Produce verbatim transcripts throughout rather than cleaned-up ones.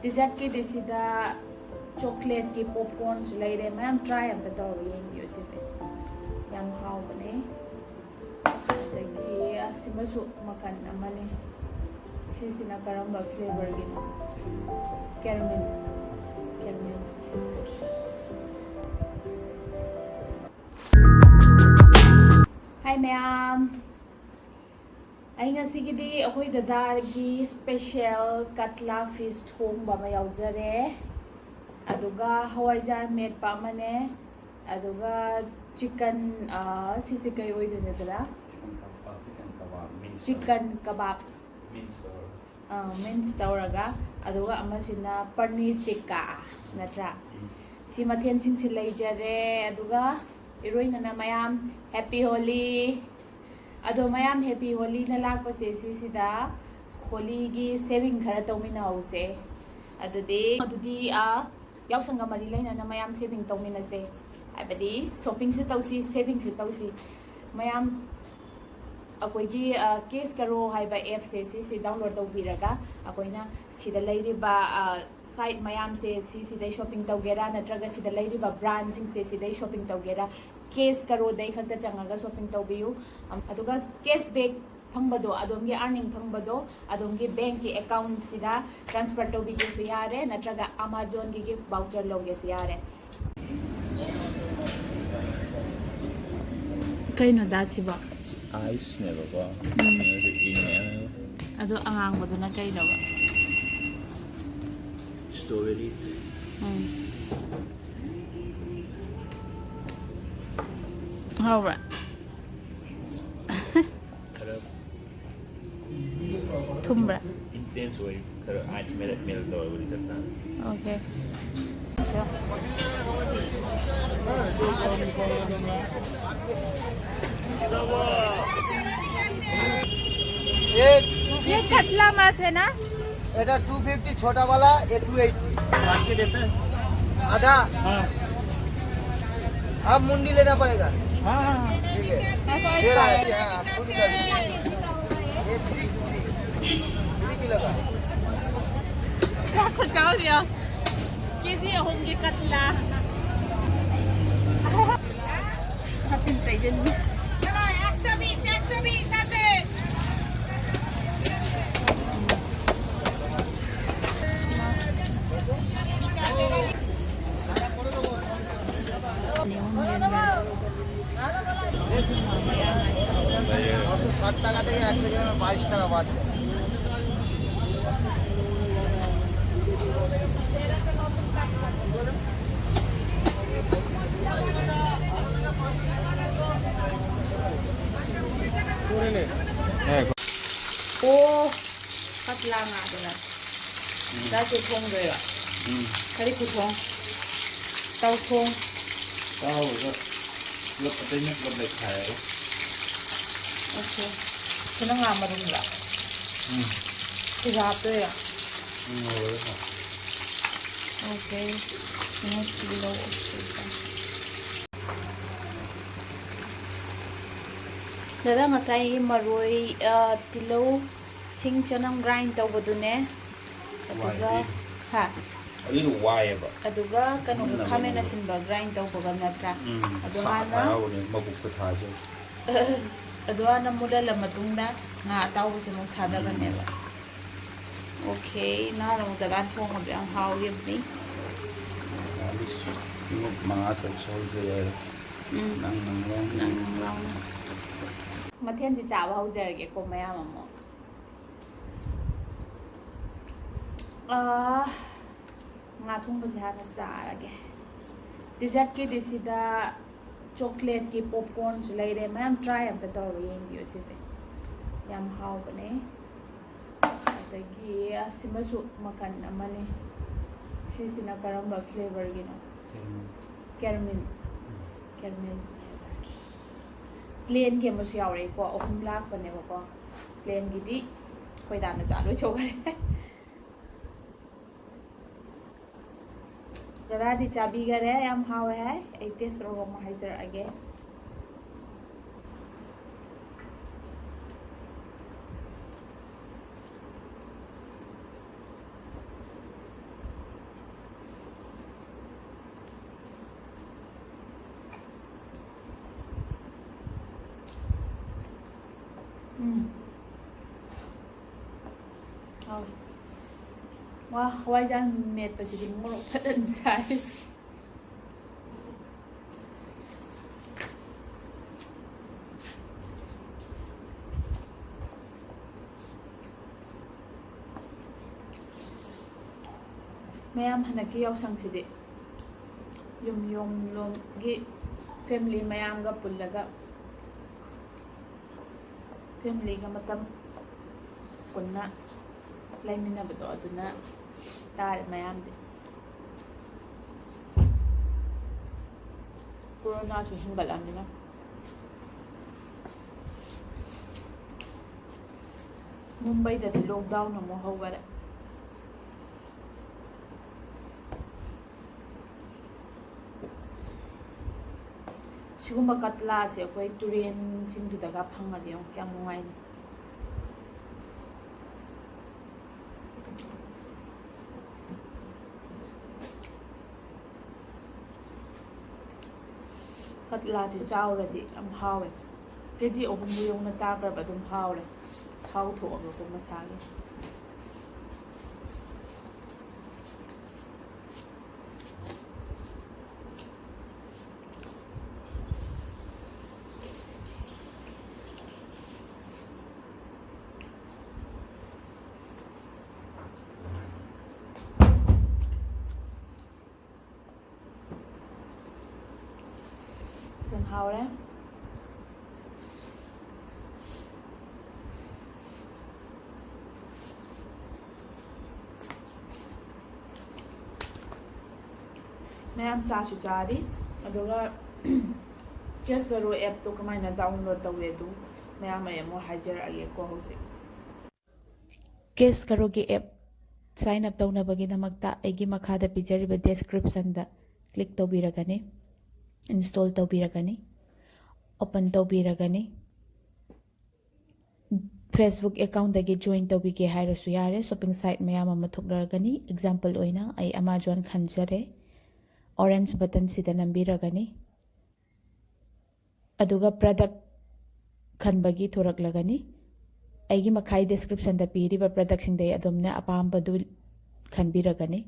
Dessertꯀꯤꯗꯤ ꯁꯤꯗ chocolate ꯀꯤ popcorn ꯁꯨ ꯂꯩꯔꯦ꯫ ꯃꯌꯥꯝ try ꯑꯝꯇ ꯇꯧꯔꯒ ꯌꯦꯡꯕꯤꯌꯨ ꯁꯤꯁꯦ꯫ ꯌꯥꯝ ꯍꯥꯎꯕꯅꯦ꯫ ꯑꯗꯒꯤ ꯑꯁꯤꯃꯁꯨ ꯃꯈꯜ ꯑꯃꯅꯤ꯫ ꯁꯤꯁꯤꯅ ꯀꯔꯝꯕ flavour ꯒꯤꯅꯣ? Caramel꯫ Caramel꯫ Hi ꯃꯌꯥꯝ꯫ ꯑꯩ ꯉꯁꯤꯒꯤꯗꯤ ꯑꯩꯈꯣꯏ ꯗꯗꯥꯒꯤ special ꯀꯠꯂꯥ fish ꯊꯣꯡꯕ ꯑꯃ ꯌꯥꯎꯖꯔꯦ꯫ ꯑꯗꯨꯒ ꯍꯋꯥꯏꯖꯥꯔ ꯃꯦꯠꯄ ꯑꯃꯅꯦ꯫ ꯑꯗꯨꯒ chicken, ꯑ, ꯁꯤꯁꯦ ꯀꯩ ꯑꯣꯏꯗꯣꯏꯅꯣ ꯗꯗꯥ? Chicken ꯀꯕꯥꯕ, chicken ꯀꯕꯥꯕ, mince chicken ꯇꯧꯔꯒ꯫ Kebab꯫ Mince ꯇꯧꯔꯒ꯫ ꯑ, mince ꯇꯧꯔꯒ, ꯑꯗꯨꯒ ꯑꯃꯁꯤꯅ paneer tikka ꯅꯠꯇ꯭ꯔꯥ? ꯎꯝ꯫ ꯁꯤ ꯃꯊꯦꯜꯁꯤꯡꯁꯤ ꯂꯩꯖꯔꯦ꯫ ꯑꯗꯨꯒ ꯏꯔꯣꯏꯅꯅ ꯃꯌꯥꯝ happy Holi꯫ ꯑꯗꯣ ꯃꯌꯥꯝ happy Holi ꯅ ꯂꯥꯛꯄꯁꯦ ꯁꯤꯁꯤꯗ Holi ꯒꯤ saving ꯈꯔ ꯇꯧꯃꯤꯟꯅꯍꯧꯁꯦ꯫ ꯑꯗꯨꯗꯤ, ꯑꯗꯨꯗꯤ, ꯑ, ꯌꯥꯎꯁꯪꯒ ꯃꯔꯤ ꯂꯩꯅꯅ ꯃꯌꯥꯝ saving ꯇꯧꯃꯤꯟꯅꯁꯦ꯫ ꯍꯥꯏꯕꯗꯤ shopping ꯁꯨ ꯇꯧꯁꯤ, saving ꯁꯨ ꯇꯧꯁꯤ꯫ ꯃꯌꯥꯝ ꯑꯩꯈꯣꯏꯒꯤ, ꯑ, Cash Karo ꯍꯥꯏꯕ app ꯁꯦ ꯁꯤꯁꯤ download ꯇꯧꯕꯤꯔꯒ ꯑꯩꯈꯣꯏꯅ ꯁꯤꯗ ꯂꯩꯔꯤꯕ, ꯑ, site ꯃꯌꯥꯝꯁꯦ ꯁꯤꯁꯤꯗꯩ shopping ꯇꯧꯒꯦꯔꯥ ꯅꯠꯇ꯭ꯔꯒ ꯁꯤꯗ ꯂꯩꯔꯤꯕ brand ꯁꯤꯡꯁꯦ ꯁꯤꯗꯩ shopping ꯇꯧꯒꯦꯔꯥ, Cash Karo ꯗꯩ ꯈꯛꯇ ꯆꯪꯉꯒ shopping ꯇꯧꯕꯤꯌꯨ꯫ ꯑꯝ, ꯑꯗꯨꯒ cashback ꯐꯪꯕꯗꯣ, ꯑꯗꯣꯝꯒꯤ earning ꯐꯪꯕꯗꯣ ꯑꯗꯣꯝꯒꯤ bank ꯀꯤ account ꯁꯤꯗ transfer ꯇꯧꯕꯤꯒꯦꯁꯨ ꯌꯥꯔꯦ, ꯅꯠꯇ꯭ꯔꯒ Amazon ꯒꯤ gift voucher ꯂꯧꯒꯦꯁꯨ ꯌꯥꯔꯦ꯫ ꯀꯩꯅꯣ ꯗꯥ ꯁꯤꯕꯣ? Ice ꯅꯦꯕꯀꯣ꯫ ꯎꯝ꯫ ꯀꯩꯅꯣꯁꯦ ꯏꯪꯉꯦ꯫ ꯑꯗꯣ ꯑꯉꯥꯡꯕꯗꯨꯅ ꯀꯩꯅꯣꯕ? Strawberry꯫ ꯎꯝ꯫ ꯍꯥꯎꯕ꯭ꯔꯥ? ꯈꯔ ꯊꯨꯝꯕ꯭ꯔꯥ? Intense ꯑꯣꯏ, ꯈꯔ ice ꯃꯦꯜꯠ ꯃꯦꯜꯠ ꯇꯧꯔꯒꯗꯤ ꯆꯞ ꯆꯥꯅꯤ꯫ Okay. ये ये कतला माछ है ना? এটা টু ফিফটি ছোটা वाला, ये टू एटी। बांट के देते हैं। आधा। हाँ। आप मुंडी लेना पड़ेगा। हाँ, हाँ, हाँ। ठीक है। ये रहा है, हाँ, आप खुद कर लीजिए। ये थ्री, थ्री, थ्री किलो का। ꯆꯥꯛ ꯈꯨꯆꯥꯎꯁꯦ ꯌꯦꯡꯉꯣ꯫ ꯀꯦ ꯖꯤ ꯑꯍꯨꯝꯒꯤ ꯀꯠꯂꯥ꯫ ꯁꯥꯇꯤꯟ ꯇꯩꯁꯤꯟꯕ꯫ পাঁচশো ষাট টাকা থেকে একশো গ্রামে বাইশ টাকা বাড়ছে। ꯑꯣ, ꯀꯠꯂꯥ ꯉꯥꯗꯨꯅ꯫ ꯎꯝ꯫ ꯆꯥꯛꯁꯦ ꯊꯣꯡꯗꯣꯏꯔꯣ? ꯎꯝ꯫ ꯀꯔꯤ ꯈꯨꯊꯣꯡ? ꯆꯧꯊꯣꯡ꯫ ꯆꯥꯎꯔꯒ ꯄꯨꯂꯞ ꯑꯇꯩꯅ ꯄꯨꯂꯞ ꯂꯩꯈꯥꯏꯔꯒ꯫ ꯑꯣꯀꯦ꯫ ꯁꯤꯅ ꯉꯥ ꯃꯔꯨꯝꯗ? ꯎꯝ꯫ ꯁꯤꯒ ꯍꯥꯞꯇꯣꯏꯔꯣ? ꯎꯝ, ꯉꯧꯔꯒ ꯍꯥꯞ꯫ ꯑꯣꯀꯦ꯫ ꯁꯤꯅ ꯇꯤꯜꯍꯧ꯫ ꯗꯗꯥ, ꯉꯁꯥꯏ ꯃꯔꯣꯏ, ꯑ, ꯇꯤꯜꯍꯧ, ꯁꯤꯡ, ꯆꯅꯝ grind ꯇꯧꯕꯗꯨꯅꯦ꯫ ꯑꯗꯨꯒ, ꯋꯥꯏ꯫ ꯍꯥ? ꯑꯗꯨꯗꯣ ꯋꯥꯏꯌꯦꯕ꯫ ꯑꯗꯨꯒ ꯀꯩꯅꯣꯒ, ꯃꯨꯟꯅꯕ ꯈꯥꯃꯦꯟ ꯉꯧꯕ꯫ ꯑꯁꯤꯟꯕ grind ꯇꯧꯕꯒ ꯅꯠꯇ꯭ꯔꯥ? ꯎꯝ, ꯑꯗꯨ ꯊꯥ ꯍꯥꯟꯅ ꯊꯥ ꯌꯥꯎꯕꯅꯦ, ꯃꯕꯨꯛꯇ ꯊꯥꯁꯦ꯫ ꯑꯗꯨ ꯍꯥꯟꯅ ꯃꯨꯜꯍꯜꯂ ꯃꯇꯨꯡꯗ ꯉꯥ ꯑꯇꯥꯎꯕꯁꯦ ꯑꯃꯨꯛ ꯊꯥꯗꯕꯅꯦꯕ꯫ ꯎꯝ꯫ ꯑꯣꯀꯦ, ꯅꯍꯥꯟ ꯑꯃꯨꯛ ꯗꯗꯥꯅ ꯊꯣꯡꯕꯗꯣ ꯌꯥꯝ ꯍꯥꯎꯈꯤꯕꯅꯤ꯫ ꯃꯉꯥ ꯇꯔꯨꯛ ꯁꯧꯍꯟꯈ꯭ꯔꯦ ꯌꯥꯏꯔꯦ꯫ ꯎꯝ꯫ ꯅꯪ ꯅꯪ ꯂꯥꯎꯅ꯫ ꯅꯪ ꯅꯪ ꯂꯥꯎꯅ꯫ ꯃꯊꯦꯜꯁꯤ ꯆꯥꯕ ꯍꯧꯖꯔꯒꯦꯀꯣ, ꯃꯌꯥꯝ ꯑꯃꯨꯛ꯫ ꯑꯥ, ꯉꯥ ꯊꯣꯡꯕꯁꯦ ꯍꯥꯟꯅ ꯆꯥꯔꯒꯦ꯫ Dessertꯀꯤꯗꯤ ꯁꯤꯗ chocolateꯀꯤ popcornꯁꯨ ꯂꯩꯔꯦ꯫ ꯃꯌꯥꯝ try ꯑꯝꯇ ꯇꯧꯔꯒ ꯌꯦꯡꯕꯤꯌꯨ ꯁꯤꯁꯦ꯫ ꯌꯥꯝ ꯍꯥꯎꯕꯅꯦ꯫ ꯑꯗꯒꯤ ꯁꯤꯃꯁꯨ ꯃꯈꯜ ꯑꯃꯅꯤ꯫ ꯁꯤꯁꯤꯅ ꯀꯔꯝꯕ flavorꯒꯤꯅꯣ? Caramel꯫ Caramel꯫ ꯎꯝ꯫ Caramel flavorꯒꯤ꯫ Plainꯒꯤ ꯑꯃꯁꯨ ꯌꯥꯎꯔꯛꯏꯀꯣ꯫ ꯑꯍꯨꯝ ꯂꯥꯛꯄꯅꯦꯕꯀꯣ꯫ Plainꯒꯤꯗꯤ ꯑꯩꯈꯣꯏ ꯗꯥꯅ ꯆꯥ ꯂꯣꯏꯊꯣꯛꯈ꯭ꯔꯦ꯫ ꯗꯗꯥꯗꯤ ꯆꯥꯕꯤꯈꯔꯦ, ꯌꯥꯝ ꯍꯥꯎꯋꯦ ꯍꯥꯏ꯫ ꯑꯩ taste ꯇꯧꯔꯒ ꯑꯃꯨꯛ ꯍꯥꯏꯖꯔꯛꯑꯒꯦ꯫ ꯎꯝ꯫ ꯍꯥꯎꯋꯦ꯫ ꯋꯥ, ꯍꯋꯥꯏꯖꯥꯔ ꯃꯦꯠꯄꯁꯤꯗꯤ ꯃꯣꯔꯣꯛ ꯐꯖꯅ ꯁꯥꯏ꯫ ꯃꯌꯥꯝ ꯍꯟꯗꯛꯀꯤ ꯌꯥꯎꯁꯪꯁꯤꯗꯤ ꯌꯨꯝ ꯌꯨꯝꯂꯣꯝꯒꯤ family ꯃꯌꯥꯝꯒ ꯄꯨꯜꯂꯒ, familyꯒ ꯃꯇꯝ ꯄꯨꯟꯅ ꯂꯩꯃꯤꯟꯅꯕꯗꯣ ꯑꯗꯨꯅ ꯇꯥꯔꯦ ꯃꯌꯥꯝꯗꯤ꯫ Coronaꯁꯨ ꯍꯦꯟꯒꯠꯂꯝꯅꯤꯅ꯫ ꯃꯨꯝꯕꯩꯗꯗꯤ lockdown ꯑꯃꯨꯛ ꯍꯧꯈꯔꯦ꯫ ꯁꯤꯒꯨꯝꯕ ꯀꯠꯂꯥꯁꯦ ꯑꯩꯈꯣꯏ ꯇꯨꯔꯦꯟꯁꯤꯡꯗꯨꯗꯒ ꯐꯪꯉꯗꯤ ꯌꯦꯡꯉꯨ ꯀꯌꯥꯝ ꯅꯨꯡꯉꯥꯏꯅꯤ꯫ ꯀꯠꯂꯥꯁꯦ ꯆꯥꯎꯔꯗꯤ ꯌꯥꯝ ꯍꯥꯎꯋꯦ꯫ KG ꯑꯍꯨꯝꯕꯨ ꯌꯧꯅ ꯇꯥꯈ꯭ꯔꯕ ꯑꯗꯨꯝ ꯍꯥꯎꯔꯦ꯫ ꯊꯥꯎ ꯊꯣꯛꯑꯒꯀꯣ ꯃꯁꯥꯒꯤ꯫ ꯐꯖꯅ ꯍꯥꯎꯔꯦ꯫ ꯃꯌꯥꯝ ꯆꯥꯁꯨ ꯆꯥꯔꯤ꯫ ꯑꯗꯨꯒ Cash Karo appꯇꯣ ꯀꯃꯥꯏꯅ download ꯇꯧꯋꯦ ꯑꯗꯨ ꯃꯌꯥꯝ ꯑꯩ ꯑꯃꯨꯛ ꯍꯥꯏꯖꯔꯛꯑꯒꯦꯀꯣ꯫ ꯍꯧꯖꯤꯛ Cash Karoꯒꯤ app sign up ꯇꯧꯅꯕꯒꯤꯗꯃꯛꯇ ꯑꯩꯒꯤ ꯃꯈꯥꯗ ꯄꯤꯖꯔꯤꯕ descriptionꯗ click ꯇꯧꯕꯤꯔꯒꯅꯤ, install ꯇꯧꯕꯤꯔꯒꯅꯤ, open ꯇꯧꯕꯤꯔꯒꯅꯤ꯫ Facebook accountꯗꯒꯤ join ꯇꯧꯕꯤꯒꯦ ꯍꯥꯏꯔꯁꯨ ꯌꯥꯔꯦ꯫ Shopping site ꯃꯌꯥꯝ ꯑꯃ ꯊꯣꯛꯂꯛꯀꯅꯤ꯫ Example ꯑꯣꯏꯅ ꯑꯩ Amazon ꯈꯟꯖꯔꯦ꯫ Orange buttonꯁꯤꯗ ꯅꯝꯕꯤꯔꯒꯅꯤ꯫ ꯑꯗꯨꯒ product ꯈꯟꯕꯒꯤ ꯊꯣꯔꯛꯂꯒꯅꯤ꯫ ꯑꯩꯒꯤ ꯃꯈꯥꯒꯤ descriptionꯗ ꯄꯤꯔꯤꯕ productꯁꯤꯡꯗꯒꯤ ꯑꯗꯣꯝꯅ ꯑꯄꯥꯝꯕꯗꯨ ꯈꯟꯕꯤꯔꯒꯅꯤ꯫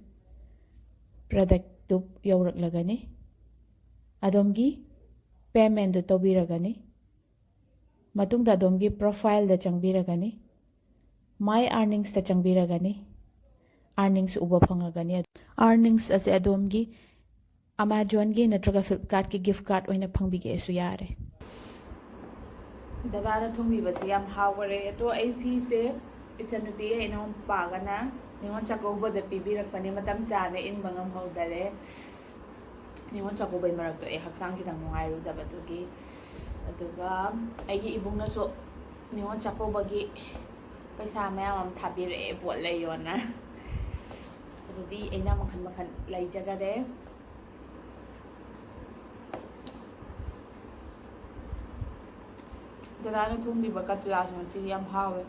Productꯇꯨ ꯌꯧꯔꯛꯂꯒꯅꯤ꯫ ꯑꯗꯣꯝꯒꯤ paymentꯗꯨ ꯇꯧꯕꯤꯔꯒꯅꯤ꯫ ꯃꯇꯨꯡꯗ ꯑꯗꯣꯝꯒꯤ profileꯗ ꯆꯪꯕꯤꯔꯒꯅꯤ꯫ My earningsꯇ ꯆꯪꯕꯤꯔꯒꯅꯤ꯫ Earnings ꯎꯕ ꯐꯪꯉꯒꯅꯤ꯫ Earnings ꯑꯁꯦ ꯑꯗꯣꯝꯒꯤ Amazonꯒꯤ ꯅꯠꯇ꯭ꯔꯒ Flipkartꯀꯤ gift card ꯑꯣꯏꯅ ꯐꯪꯕꯤꯒꯦꯁꯨ ꯌꯥꯔꯦ꯫ ꯗꯗꯥꯅ ꯊꯣꯡꯕꯤꯕꯁꯦ ꯌꯥꯝ ꯍꯥꯎꯈꯔꯦ꯫ ꯑꯗꯣ ꯑꯩ ꯐꯤꯁꯦ ꯏꯆꯟꯅꯨꯄꯤꯒ ꯏꯅꯥꯎꯄꯥꯒꯅ ꯅꯤꯉꯣꯜ ꯆꯥꯛꯀꯧꯕꯗ ꯄꯤꯕꯤꯔꯛꯄꯅꯦ꯫ ꯃꯇꯝ ꯆꯥꯅ ꯏꯟꯕ ꯉꯝꯍꯧꯗꯔꯦ꯫ ꯅꯤꯉꯣꯜ ꯆꯥꯛꯀꯧꯕꯩ ꯃꯔꯛꯇꯣ ꯑꯩ ꯍꯛꯆꯥꯡ ꯈꯤꯇꯪ ꯅꯨꯡꯉꯥꯏꯔꯨꯗꯕꯗꯨꯒꯤ꯫ ꯑꯗꯨꯒ ꯑꯩꯒꯤ ꯏꯕꯨꯡꯅꯁꯨ ꯅꯤꯉꯣꯜ ꯆꯥꯛꯀꯧꯕꯒꯤ ꯄꯩꯁꯥ ꯃꯌꯥꯝ ꯑꯃ ꯊꯥꯕꯤꯔꯛꯑꯦ, ꯄꯣꯠ ꯂꯩꯌꯣꯅ꯫ ꯑꯗꯨꯗꯤ ꯑꯩꯅ ꯃꯈꯜ ꯃꯈꯜ ꯂꯩꯖꯈꯔꯦ꯫ ꯗꯗꯥꯅ ꯊꯣꯡꯕꯤꯕ ꯀꯇꯂꯥꯁꯨ ꯉꯁꯤꯗꯤ ꯌꯥꯝ ꯍꯥꯎꯋꯦ꯫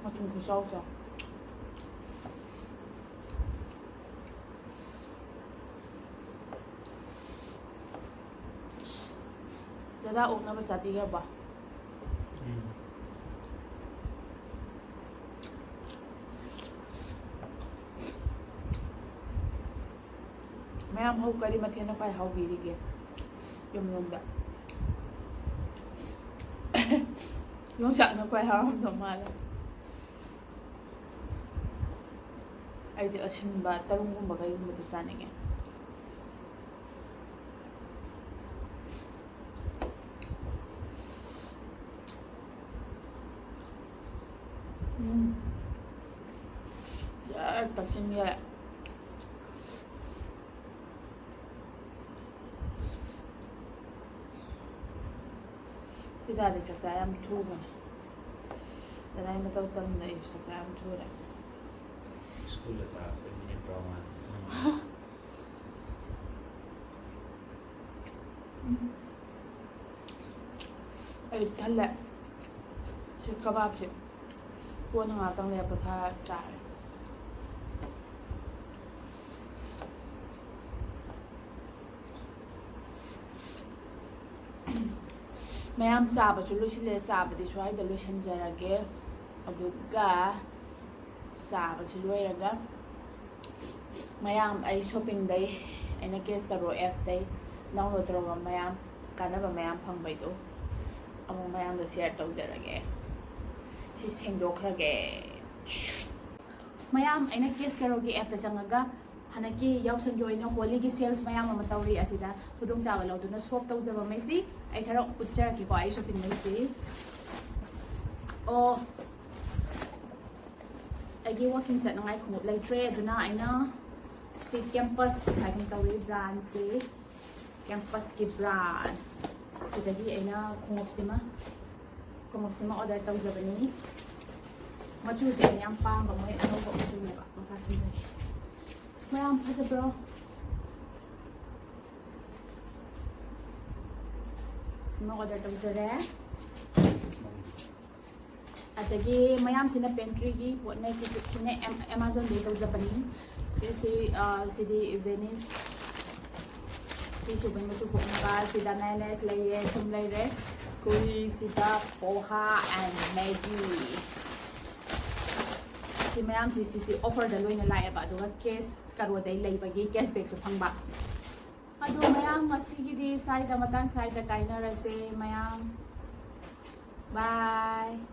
ꯃꯇꯨꯝ ꯈꯨꯆꯥꯎ ꯆꯥꯎ꯫ ꯗꯗꯥ ꯑꯣꯛꯅꯕ ꯆꯥꯕꯤꯈ꯭ꯔꯕꯣ? ꯎꯝ꯫ ꯃꯌꯥꯝ ꯍꯧ ꯀꯔꯤ ꯃꯊꯦꯜꯅ ꯈ꯭ꯋꯥꯏ ꯍꯥꯎꯕꯤꯔꯤꯒꯦ ꯌꯨꯝ ꯌꯣꯝꯗ? ꯌꯣꯡꯆꯥꯛꯅ ꯈ꯭ꯋꯥꯏ ꯍꯥꯎꯔꯝꯗꯧ ꯃꯥꯜꯂꯦ꯫ ꯑꯩꯗꯤ ꯑꯁꯤꯟꯕ ꯇꯔꯨꯡꯒꯨꯝꯕ ꯀꯩꯒꯨꯝꯕꯗꯨ ꯆꯥꯅꯤꯡꯉꯦ꯫ ꯎꯝ꯫ ꯖꯔ ꯇꯛꯁꯤꯟꯈꯔꯦ꯫ ꯄꯤꯗꯥꯗꯤ ꯆꯥꯛꯆꯥ ꯌꯥꯝ ꯊꯨꯕꯅꯦ꯫ ꯀꯗꯥꯏ ꯃꯇꯧ ꯇꯝꯗ ꯑꯩꯁꯨ ꯆꯥꯛꯆꯥ ꯌꯥꯝ ꯊꯨꯔꯦ꯫ ꯁ꯭ꯀꯨꯜꯗ ꯆꯥꯔꯛꯄꯩ ꯃꯤꯅꯤꯠ ꯇꯔꯥꯃꯉꯥ꯫ ꯎꯝ꯫ ꯑꯩ ꯊꯜꯂꯦ꯫ ꯁꯤ ꯀꯕꯥꯕꯁꯦ ꯀꯣꯟꯅ ꯉꯥꯛꯇꯪ ꯂꯩꯔ ꯄꯣꯊꯥꯔ ꯆꯥꯔꯦ꯫ ꯃꯌꯥꯝ, ꯆꯥꯕꯁꯨ ꯂꯣꯏꯁꯤꯜꯂꯦ, ꯆꯥꯕꯗꯤ ꯁ꯭ꯋꯥꯏꯗ ꯂꯣꯏꯁꯤꯟꯖꯔꯒꯦ꯫ ꯑꯗꯨꯒ ꯆꯥꯕꯁꯤ ꯂꯣꯏꯔꯒ ꯃꯌꯥꯝ, ꯑꯩ ꯁꯣꯞꯄꯤꯡꯗꯩ, ꯑꯩꯅ ꯀꯦꯁ ꯀꯔꯣ ꯑꯦꯞꯇꯩ ꯗꯥꯎꯟꯂꯣꯗ ꯇꯧꯔꯒ ꯃꯌꯥꯝ ꯀꯥꯟꯅꯕ ꯃꯌꯥꯝ ꯐꯪꯕꯩꯗꯣ ꯑꯃꯨꯛ ꯃꯌꯥꯝꯗ ꯁꯤꯌꯔ ꯇꯧꯖꯔꯒꯦ꯫ ꯁꯤ ꯁꯦꯡꯗꯣꯛꯈ꯭ꯔꯒꯦ꯫ ꯃꯌꯥꯝ, ꯑꯩꯅ ꯀꯦꯁ ꯀꯔꯣꯒꯤ ꯑꯦꯞꯇ ꯆꯪꯉꯒ ꯍꯟꯗꯛꯀꯤ ꯌꯥꯎꯁꯪꯒꯤ ꯑꯣꯏꯅ ꯍꯣꯂꯤꯒꯤ ꯁꯦꯜꯁ ꯃꯌꯥꯝ ꯑꯃ ꯇꯧꯔꯤ꯫ ꯑꯁꯤꯗ ꯈꯨꯗꯣꯡꯆꯥꯕ ꯂꯧꯗꯨꯅ ꯁꯣꯞ ꯇꯧꯖꯕ ꯃꯩꯁꯤ ꯑꯩ ꯈꯔ ꯎꯠꯆꯔꯛꯀꯦꯀꯣ, ꯑꯩ ꯁꯣꯞꯄꯤꯡ ꯃꯩꯁꯤ꯫ ꯑꯣ, ꯑꯩꯒꯤ ꯋꯥꯀꯤꯡ ꯆꯠꯅꯉꯥꯏ ꯈꯣꯡꯎꯞ ꯂꯩꯇ꯭ꯔꯦ, ꯑꯗꯨꯅ ꯑꯩꯅ ꯁꯤ ꯀꯦꯝꯄꯁ ꯍꯥꯏꯒꯨꯝ ꯇꯧꯔꯤ ꯕ꯭ꯔꯥꯟꯁꯤ, ꯀꯦꯝꯄꯁꯀꯤ ꯕ꯭ꯔꯥꯟ꯫ ꯁꯤꯗꯒꯤ ꯑꯩꯅ ꯈꯣꯡꯎꯞꯁꯤꯃ, ꯈꯣꯡꯎꯞꯁꯤꯃ ꯑꯣꯔꯗꯔ ꯇꯧꯖꯕꯅꯤ꯫ ꯃꯆꯨꯁꯦ ꯑꯩꯅ ꯌꯥꯝ ꯄꯥꯝꯕ, ꯃꯣꯏ ꯑꯅꯧꯕ ꯃꯆꯨꯅꯦꯕ꯫ ꯃꯈꯥ ꯊꯝꯖꯒꯦ꯫ ꯃꯌꯥꯝ, ꯐꯖꯕ꯭ꯔꯣ? ꯁꯤꯃ ꯑꯣꯔꯗꯔ ꯇꯧꯖꯔꯦ꯫ ꯑꯗꯒꯤ ꯃꯌꯥꯝꯁꯤꯅ ꯄꯦꯟꯇ꯭ꯔꯤꯒꯤ ꯄꯣꯠꯅꯦ꯫ ꯁꯤꯁꯨ, ꯁꯤꯅ ꯑꯦꯝ-, ꯑꯦꯃꯥꯖꯣꯟꯗꯒꯤ ꯇꯧꯖꯕꯅꯤ꯫ ꯁꯤꯁꯤ, ꯑ, ꯁꯤꯗꯤ ꯚꯦꯅꯤꯁ ꯐꯤ ꯁꯨꯕꯩ ꯃꯆꯨ ꯀꯣꯛꯅꯕ꯫ ꯁꯤꯗ mayonnaise ꯂꯩꯔꯦ, ꯊꯨꯝ ꯂꯩꯔꯦ꯫ ꯀꯨꯔꯤꯁꯤꯗ ꯄꯣꯍꯥ and Maggi꯫ ꯁꯤ ꯃꯌꯥꯝꯁꯤ, ꯁꯤꯁꯤ ꯑꯣꯐꯔꯗ ꯂꯣꯏꯅ ꯂꯥꯛꯑꯦꯕ, ꯑꯗꯨꯒ ꯀꯦꯁ ꯀꯔꯣꯗꯩ ꯂꯩꯕꯒꯤ ꯀꯦꯁꯕꯦꯛꯁꯨ ꯐꯪꯕ꯫ ꯑꯗꯣ ꯃꯌꯥꯝ, ꯉꯁꯤꯒꯤꯗꯤ ꯁ꯭ꯋꯥꯏꯗ, ꯃꯇꯥꯡ ꯁ꯭ꯋꯥꯏꯗ ꯀꯥꯏꯅꯔꯁꯦ ꯃꯌꯥꯝ꯫ Bye꯫